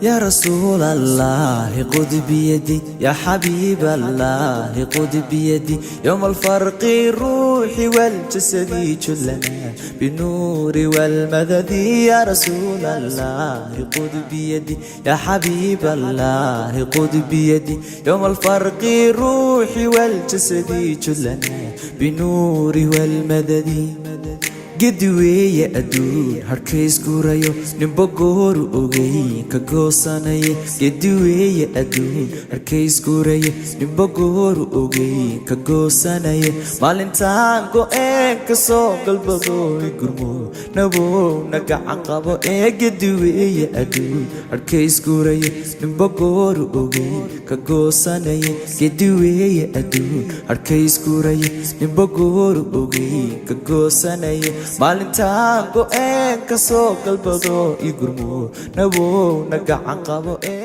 يا رسول الله خذ بيدي، يا حبيب الله خذ بيدي، يوم الفرق الروح والجسد جلنا بالنور والمدد. يا رسول الله خذ بيدي، يا حبيب الله خذ بيدي، يوم الفرق الروح والجسد جلنا بالنور والمدد. Gedi weeye adduun harkays guurayo, ninba gooru ogey ka goosanaya. Gedi weeye adduun harkays guurayo, ninba gooru ogey ka goosanaya. Maalintaan go-een ka soo galbadooy, gurmo nabow na gacan qabo. Ee gedi weeye adduun harkays guurayo, ninba gooru ogey ka goosanaya. Gedi weeye adduun harkays guurayo, ninba gooru ogey ka goosanaya. Maalintaan go-een ka soo galbado, i gurmo nabow na gacan qabo ee.